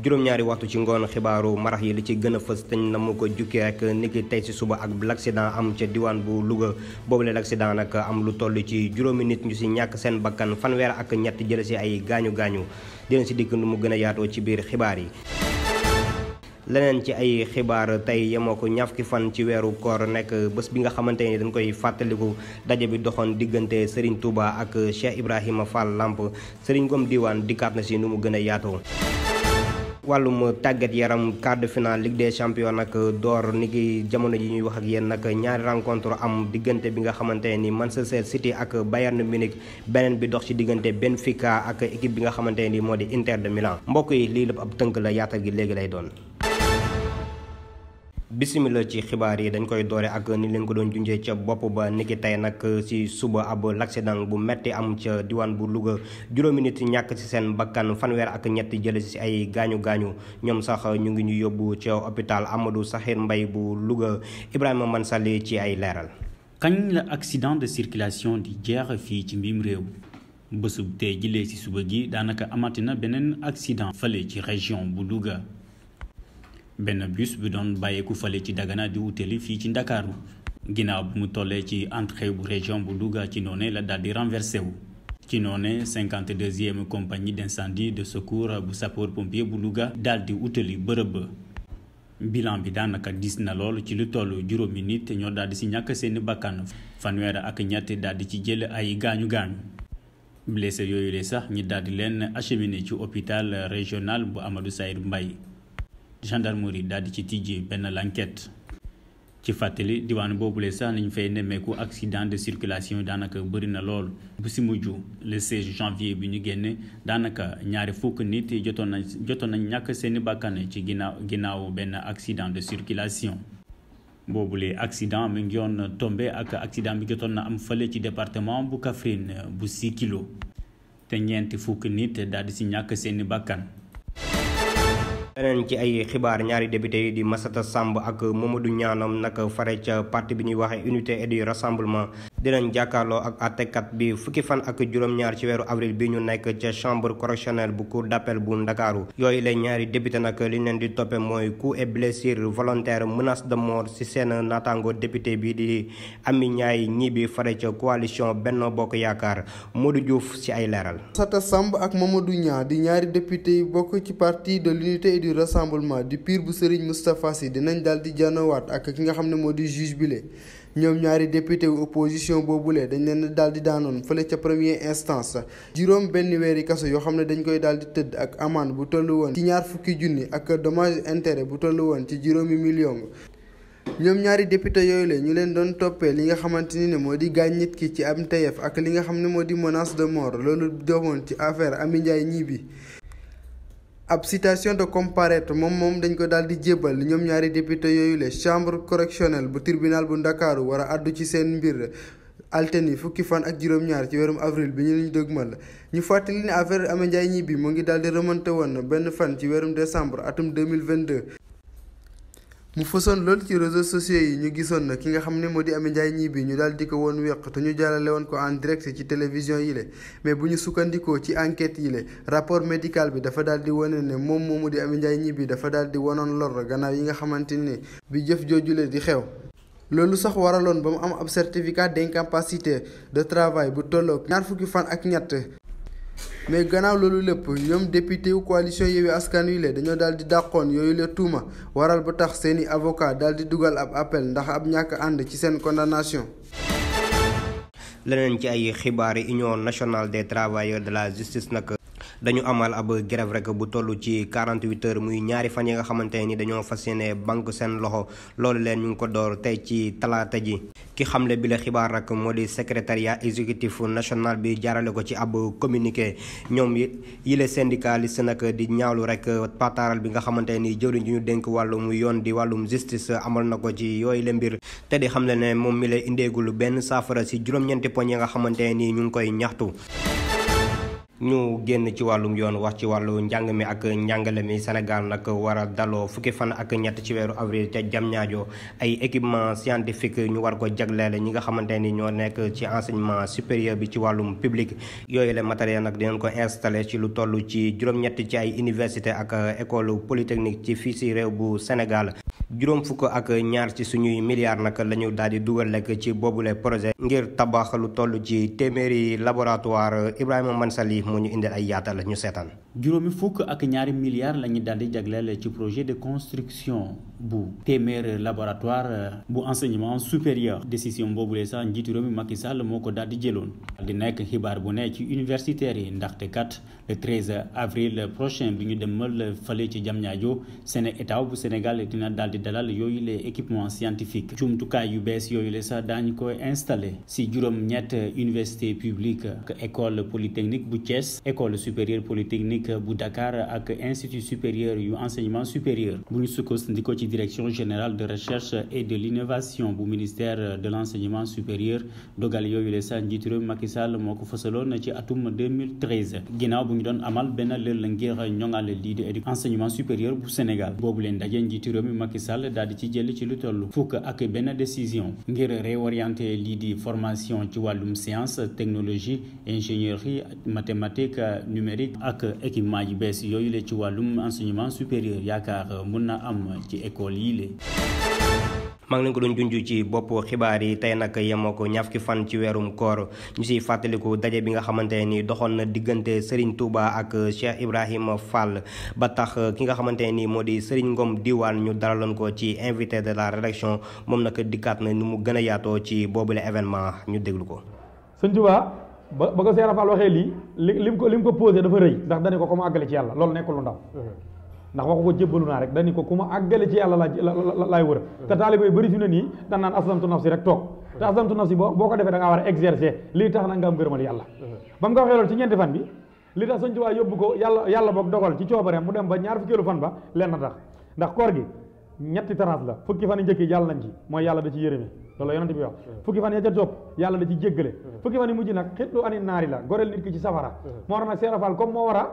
juróom-ñaari waxtu ci ngoon xibaaru marax yi li ci gën a fës teñ na mu ko jukki rek niki tey si suba ak l'accident am ca diwaan bu Louga boobule l'accident nag am lu toll ci juróomi nit ñu si ñàkk seen bakkan fanweer ak ñett jële si ay gaañu-gaañu dina si dikk nu mu gën a yaatoo ci biir xibaar yi. leneen ci ay xibaar tey yemoo ko ñaar fukki fan ci weeru koor nekk bés bi nga xamante ni dañ koy fàttaliku daje bi doxoon diggante Serigne Touba ak Cheikh Ibrahima Fall Lamp Serigne Ngom Diwane dikkaat na si nu mu gën a yaatoo. wàllum tàggat yaram quart de finale Ligue des champions nag door ni ki jamono ji ñuy wax ak yéen nag ñaari rencontre am diggante bi nga xamante ni Manchester City ak Bayern Munich beneen bi dox ci diggante Benfica ak équipe bi nga xamante ni moo di Inter de Milan mbokk yi lii lépp ab tënk la yaatal gi léegi lay doon. bisimila ci xibaar yi dañ koy doore ak ni leen ko doon junjee ca bopp ba niki tey nag ci suba ab l'accident bu metti am ca diwaan bu Louga juróomi nit ñàkk ci seen bakkan fanweer ak ñett jële ci ay gaañu-gaañu ñoom sax ñu ngi ñu yóbbu ca hôpital Amadou Sakhir Mbaye bu Louga Ibrahima Mansali ci ay leeral. kañ la accident de circulation di jeex fii ci mbim réew bésub tey jilee ci suba gi daanaka amatina beneen accident fale ci région bu Louga. benn bus bi doon bàyyeeku fale ci Dagana di wutali fii ci Ndakaaru ginnaaw bu mu tollee ci entrée bu région bu Louga ci noone la daal di renversé wu ci noone 52e compagnie d'incendie de secours bu sapeur pompier bu Louga daal di wutali bërëb ba bilan bi daanaka dis na lool ci lu toll juróomi nit ñoo daal di si ñàkk seeni bakkan fanweer ak ñett daal di ci jël ay gaañu-gaañu blessé yooyu le sax ñi daal di leen acheminé ci hôpital régional bu Amadou Sakhir Mbaye gendarmerie daal di ci tijji benn l'enquête ci fàttali diwaan boobule sax nañ fay nemmeeku accident de circulation daanaka bëri na lool bu si mujj le 16 janvier bi ñu génne daanaka ñaari fukk nit jotoon nañ ñàkk seeni bakkan ci ginnaaw benn accident de circulation boobule accident mi ngi yoon tombé ak accident bi jotoon na am fële ci département bu Kaffrine bu 6 kilo te ñeenti fukk nit daal di si ñàkk seeni bakkan. leneen ci ay xibaar ñaari député yi di Massata Samb ak Mamadou Nianam nag fare ca parti bi ñuy waxee unité et du rassemblement dinañ jàkkaarloo ak àttekat bi fukki fan ak juróom-ñaar ci weeru avril bi ñu nekk ca chambre correctionnelle bu cour d'appel bu Ndakaaru yooyu la ñaari député nag li leen di toppe mooy coup et blessure volontaire menace de mort ci seen naataango député bi di Amy Ndiaye Gniby fare ca coalition Benno Bokk Yaakaar Modou Diouf ci ay leeral. Massata Samb ak Mamadou Niang di ñaari député yi bokk ci parti de l'unité du rassemblement du PUR bu Serigne Moustapha Sy dinañ daal di janowaat ak ki nga xam ne moo di juge bile ñoom ñaari député wu opposition boobule dañ leen daal di daanoon fële ca première instance juróom benn weeri kaso yoo xam ne dañ koy daal di tëdd ak amende bu toll woon ci ñaar fukki junni ak dommage intérêt bu toll woon ci juróomi million. ñoom ñaari député yooyu la ñu leen doon toppee li nga xamante ni ne moo di gaañ nit ki ci am tayef ak li nga xam ne moo di menace de mort loolu doxoon ci affaire Amy Ndiaye Gniby. ab citation de comparaître moom dañ ko daal di jébbal ñoom ñaari député yooyu la chambre correctionnelle bu tribunal bu Ndakaaru war a àddu ci seen mbir altine fukki fan ak juróom-ñaar ci weerum avril bi ñu dëgmal ñu fàttali ne affaire Amy Ndiaye Gniby mu ngi daal di remonté woon benn fan ci weerum décembre atum 2022 mu fësoon lool ci réseaux sociaux yi ñu gisoon na ki nga xam ne moo di Amy Ndiaye Gniby ñu daal di ko woon weq te ñu jàllale woon ko en direct ci télévision yi le mais bu ñu sukkandikoo ci enquête yi le rapport médical bi dafa daal di wane ne moom moomu di Amy Ndiaye Gniby dafa daal di wanoon lor gannaaw yi nga xamante ni bi jëf joojule di xew loolu sax waraloon ba mu am ab certificat d'incapacité de travail bu tolloog ñaar fukki fan ak ñett mais gannaaw loolu lépp ñoom député wu coalition Yewwi Askan Wi dañoo daal di dàqoon yooyu la tuuma waral ba tax seeni avocat daal di dugal ab appel ndax ab ñàkk ànd ci seen condamnation. leneen ci ay xibaar yi Union nationale des travailleurs de la justice nag dañu amal ab grève rek bu toll ci 48 heures muy ñaari fan yi nga xamante ni dañoo fas yéene banque seen loxo loolu leen ñu ngi ko door tey ci talaata ji ki xamle bi la xibaar rek moo di secrétariat exécutif national bi jaarale ko ci ab communiqué ñoom yile syndicaliste nag di ñaawlu rek pataaral bi nga xamante ni jëwriñ ji ñu dénk wàllum yoon di wàllum justice amal na ko ci yooyu la mbir te di xamle ne moom mi la indeegul benn saafara si juróom-ñeenti poñ yi nga xamante ni ñu ngi koy ñaxtu. ñu génn ci wàllum yoon wax ci wàllu njàng mi ak njàngale mi Sénégal nag war a daloo fukki fan ak ñett ci weeru avril ca Diamniadio ay équipement scientifique ñu war ko jagleel ñi nga xamante ni ñoo nekk ci enseignement supérieur bi ci wàllum public yooyu la matériel nag dinañ ko installé ci lu toll ci juróom-ñett ci ay université ak école polytechnique ci fii si réew bu Sénégal juróom fukk ak ñaar ci suñuy milliards nag la ñu daal di dugal lekk ci boobule projet ngir tabax lu toll ci téeméeri laboratoire Ibrahima Mansali moo ñu indil ay yaatal ñu seetaan. juróomi fukk ak ñaari milliards la ñu daal di jagleel ci projet de construction bu téeméer laboratoire bu enseignement supérieur décision boobule sax njiitu réew mi Macky Sall moo ko daal di jëloon di nekk xibaar bu ne ci universitaires yi ndaxte kat le 13 avril prochain bi ñu demal fale ci Diamniadio état bu Sénégal dina daal di dalal yooyu les équipements scientifiques jumtukaay yu bees yooyu la sax daañu koy installé si juróom-ñett université publique ak école polytechnique bu Thiès école supérieure polytechnique bu Dakar ak institut supérieur yu enseignement supérieur bu ñu sukkandikoo ci direction générale de recherche et de l'innovation bu ministère de l'enseignement supérieur dogal yooyu la sax njiitu réew Macky Sall moo ko fësaloon ci atum 2013 ginnaaw bu ñu doon amal benn lël ngir ñoŋal lii di enseignement supérieur bu Sénégal boobu leen daje njiitu réew mi Macky Sall daal di ci jël ci lu toll fukk ak benn décision ngir réorienter lii di formation ci wàllum science technologie ingénierie mathématique numérique ak équipement yi bees yooyu la ci wàllum enseignement supérieur yaakaar mun na am ci école yi la. maa ngi leen ko doon junj ci bopp xibaar yi tey nag yemoo ko ñaar fukki fan ci weerum koor ñu siy fàttaliku daje bi nga xamante ni doxoon na diggante Serigne Touba ak Cheikh Ibrahima Fall ba tax ki nga xamante ni moo di Serigne Ngom Diwane ñu dalaloon ko ci invité de la rédaction moom nag dikkaat na ni mu gën a yaatoo ci boobule événement ñu déglu ko. Serigne Touba ba ko Cheikh Fall waxee lii lim ko posé dafa rëy ndax dañu ko ma àggale ci yàlla loolu nekkul lu ndaw. ndax waxu ko jébbalu naa rek dañu ko ku ma àggale ci yàlla laay wër te taalibe bëri fi ne nii dan naan aslamtu nafsi rek toog te aslamtu nafsi boo ko defee da ngaa war a exercer lii tax na nga am gërëmal yàlla ba mu ko waxee loolu ci ñeenti fan bi li tax Sëñ Tuubaa yóbbu ko yàlla boog dogal ci coobareem mu dem ba ñaar fukkeelu fan ba leen na tax ndax koor gi ñetti tranche la fukki fan yi njëkk yi jàll nañ ci mooy yàlla da ci yërëme loolu la yonent bi wax fukki fan ya ca topp yàlla da ci jéggale fukki fan yi mujj nag xitlu ani naari la goreel nit ki ci safara moo tax nag Seera Fall comme moo war a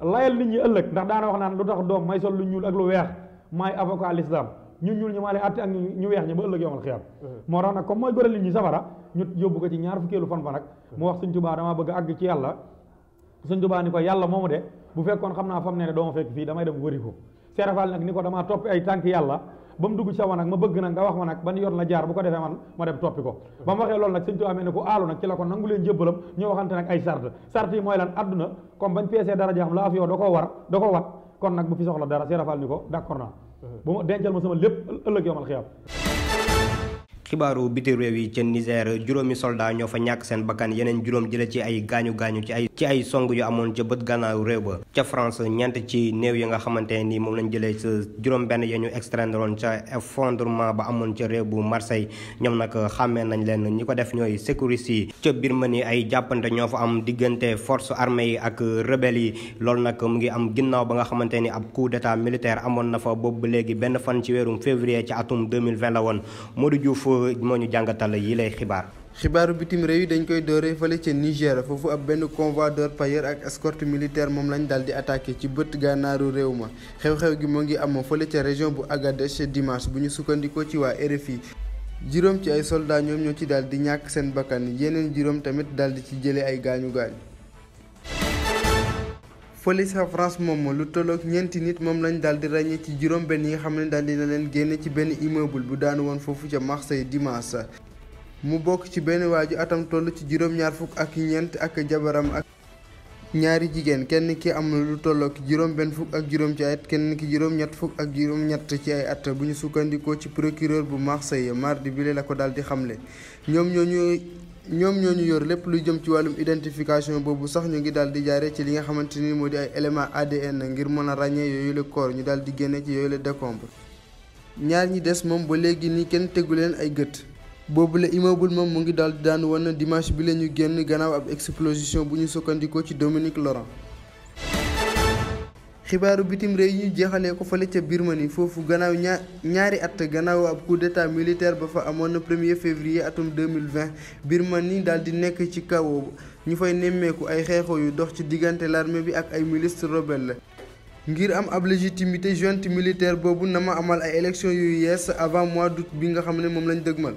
layal nit ñi ëllëg ndax daana wax naan lu tax doom may sol lu ñuul ak lu weex maay avocat l'islam ñu ñuul ñi maa lay àtte ak ñu weex ñi ba ëllëg yowmal xiyaam moo tax nag comme mooy goreel nit ñi safara ñu yóbbu ko ci ñaar fukkeelu fan ba nag mu wax Sëñ Tuubaa damaa bëgg àgg ci yàlla Sëñ Tuubaa ni ko yàlla moomu de bu fekkoon xam naa fam ne doo ma fekk fii damay dem wëri ko Seera Fall nag ni ko damaa toppi ay tànk yàlla ba mu dugg ci sama nag ma bëgg nag nga wax ma nag ban yoon la jaar bu ko defee man ma dem toppi ko ba mu waxee loolu nag Sëñ Tuubaa amee ne ko aalu nag ci la ko nangu leen jébbalam ñu waxante nag ay sart yi mooy lan adduna comme bañ peesee dara xam la af yow da ko wat kon nag bu fi soxla dara Seera Fall ni ko d'accord naa bu ma dencal ma sama lépp ëllëg yowmal xiyaam. xibaaru biti réew yi ca Niger juróomi soldat ñoo fa ñàkk seen bakkan yeneen juróom jële ci ay gaañu-gaañu ci ay song yu amoon ca bët gànnaaru réew ba ca France ñeent ci néew yi nga xamante ni moom lañ jëlee sa juróom benn ya ñu extraindre woon ca effondrement ba amoon ca réew bu Marseille ñoom nag xàmmee nañ leen ñi ko def ñooy sécurité yi ca Birmanie ay jàppante ñoo fa am diggante force armée yi ak rebelle yi loolu nag mu ngi am ginnaaw ba nga xamante ni ab coup d'état militaire amoon na fa boobu ba léegi benn fan ci weerum février ci atum 2020 la woon Modou Diouf moo ñu jàngatal yi lay xibaar. xibaaru bitim réew yi dañ koy dooree fële ca Niger foofu ab benn convoi d'orpailleurs ak escorte militaire moom lañ daal di attaqué ci bët gànnaaru réew ma xew-xew gi moo ngi am fële ca région bu Agadez dimanche bu ñu sukkandikoo ci waa RFI juróom ci ay soldats ñoom ñoo ci daal di ñàkk seen bakkan yeneen juróom tamit daal di ci jëlee ay gaañu-gaañu. fële sa France moom lu tolloog ñeenti nit moom lañ daal di ràññee ci juróom benn yi nga xam ne daal dina leen génne ci benn immeuble bu daanu woon foofu ca Marseille dimanche mu bokk ci benn waaju atam toll ci juróom-ñaar fukk ak ñeent ak jabaram ak ñaari jigéen kenn ki am lu tolloog juróom benn fukk ak juróom ci ay at kenn ki juróom-ñett fukk ak juróom-ñett ci ay at bu ñu sukkandikoo ci procureur bu Marseille mardi bile la ko daal di xamle ñoom ñooñu yor lépp lu jëm ci wàllum identification boobu sax ñu ngi daal di jaaree ci li nga xamante ni moo di ay éléments ADN ngir mën a ràññee yooyu la corps ñu daal di génne ci yooyu la décombres ñaar ñi des moom ba léegi ni kenn tegu leen ay gët boobu la immeuble moom mu ngi daal di daan woon dimanche bi la ñu génn gannaaw ab explosion bu ñu sukkandikoo ci Dominique Laurent. xibaaru bitim réew yi ñu jeexalee ko fële ca Birmanie foofu gannaaw ñaari at gannaaw ab coup d'état militaire ba fa amoon na 1er février atum 2020 Birmanie daal di nekk ci kaw ñu fay nemmeeku ay xeexoo yu dox ci diggante l'armée bi ak ay milices rebelles. ngir am ab légitimité junte militaire boobu na ma amal ay élections yu yees avant mois d'août bi nga xam ne moom lañ dëgmal.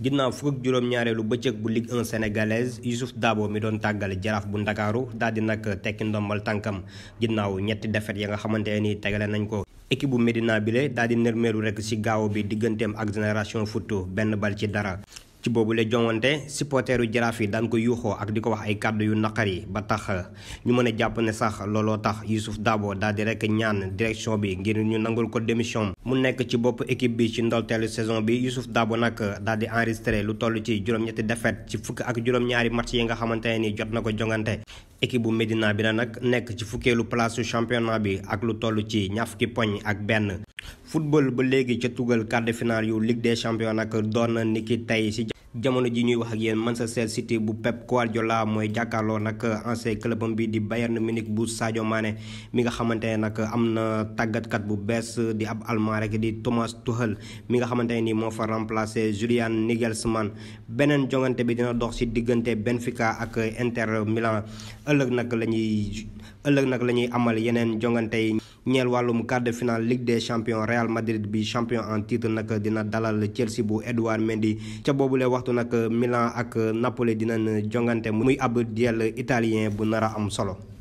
ginnaaw fukk ak juróom-ñaareelu bëccëg bu Ligue 1 sénégalaise Youssouf Dabo mi doon tàggal Jaraaf bu Ndakaaru daal di nag tekki ndombal tànkam ginnaaw ñetti défaite ya nga xamante ne ni tegale nañ ko. équipe bu Médina bile daal di nërmeelu rek ci gaaw bi digganteem ak Génération Foot 1-0 ci boobu la jongante supporteru Jaraaf yi daan ko yuuxoo ak di ko wax ay kàddu yu naqari ba tax ñu mën a jàpp ne sax looloo tax Youssouf Dabo daal di rek ñaan direction bi ngir ñu nangul ko démission. mu nekk ci bopp équipe bi ci ndolteelu saison bi Youssouf Dabo nag daal di enregistré lu toll ci juróom-ñetti défaite ci fukk ak juróom-ñaari match yi nga xamante ne ni jot na ko jongante. équipe bu Médina bi nag nekk ci fukkeelu place championnat bi ak lu toll ci ñaar fukki poñ ak benn. football ba léegi ca tugal quart de finale yu Ligue des champions nag doon na niki tey ci jamono ji ñuy wax ak yéen Manchester City bu Pep Guardiola mooy jàkkaarloo nag ancien clubam bi di Bayern Munich bu Sadio Mané mi nga xamante ne nag am na tàggatkat bu bees di ab allemand rek di Thomas Tuchel mi nga xamante ne ni moo fa remplacé Julian Nagelsmann. beneen jongante bi dina dox ci diggante Benfica ak Inter Milan ëllëg nag la ñuy amal yeneen jongante yi ñeel wàllum quart de finale Ligue des champions Real Madrid bi champion en titre nag dina dalal Chelsea bu Edouard Mendy ca boobule waxtu nag Milan ak Napoli dinañ jongante muy ab duel italien bu nar a am solo.